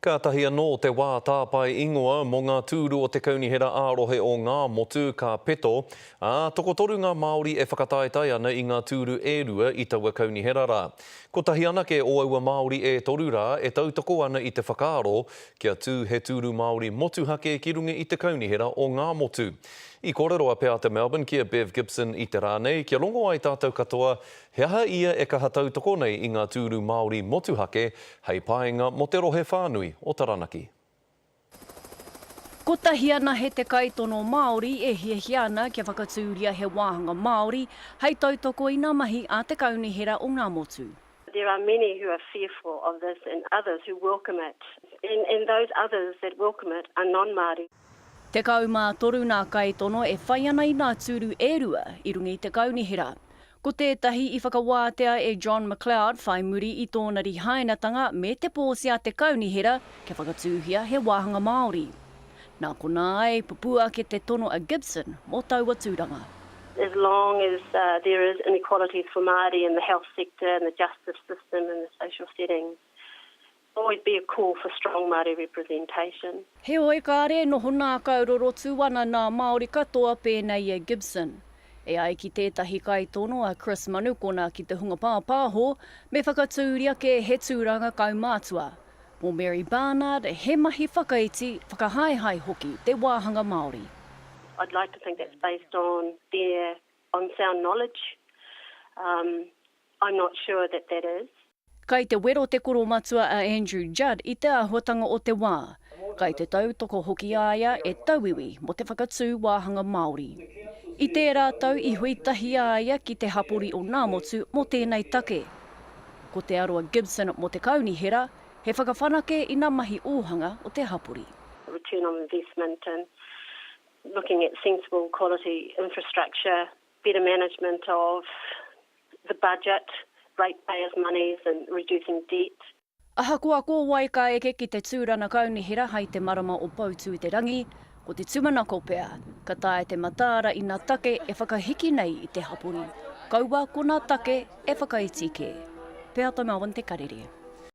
Kātahi anō te wā tāpae ingoa mō ngā tūru o te Kaunihera ā-Rohe o Ngāmotu ka peto, ā, tokotoru ngā Māori e whakataetae ana i ngā tūru e rua i taua kaunihera rā. Kotahi anake o aua Māori e toru rā e tautoko ana i te whakaaro kia tū he tūru Māori motuhake ki runga i te Kaunihera o Ngāmotu. I kōrero a Peata Melbourne ki a Bev Gibson i te rā nei kia rongo ai tātou katoa He aha ia e kaha tautoko nei i ngā tūru Māori motuhake hei painga mō te rohe whānui o Taranaki? Kotahi anahe te kaitono Māori e hiahia ana kia whakatūria he wāhanga Māori hei tautoko i ngā mahi a te Kaunihera o Ngāmotu. There are many who are fearful of this and others who welcome it, and, and those others that welcome it are non-Māori. 13 ngā kaitono e whai ana i ngā tūru e rua i runga i te kaunihera. Ko tētahi i whakawātea e John McLeod whai muri i tōna rihainatanga me te pōti a te Kaunihera kia whakatūhia he wāhanga Māori. Nā konā ai pupū ake te tono a Gibson mō taua tūranga. As long as there is inequalities for Māori in the health sector, in the justice system, in the social settings, always be a call for strong Māori representation. Heoi, kāre e noho nākau rorotu ana nā Māori katoa pēnei i a Gibson. E ai ki tētahi kaitono a Chris Manukona ki te hunga pāpāho, me whakatūria kē he tūranga kaumātua. Mō Mary Barnard, he mahi whakaiti, whakahaehae hoki te wāhanga Māori. I'd like to think that's based on their on sound knowledge. Um, I'm not sure that that is. Kai te wero te koromatua a Andrew Judd i te āhuatanga o te wā. Kai te tautoko hoki a ia e tauiwi mō te whakatū wāhanga Māori. I tērā tau i hui tahi a ia ki te hapori o Ngāmotu mō tēnei take. Ko Te Aroa Gibson mō te kaunihera, he whakawhanake i ngā mahi ōhanga o te hapori. Return on investment and looking at sensible quality infrastructure, better management of the budget, ratepayers monies and reducing debt. Ahakoa ko wai ka eke ki te tūrana kaunihera hai te marama o Poutū-te-rangi, ko te tūmanako pea, ka taea te mataara i nā take e whakahiki nei i te hapori, kaua ko nā take e whakaiti kē. Peata Melbourne Te Karere.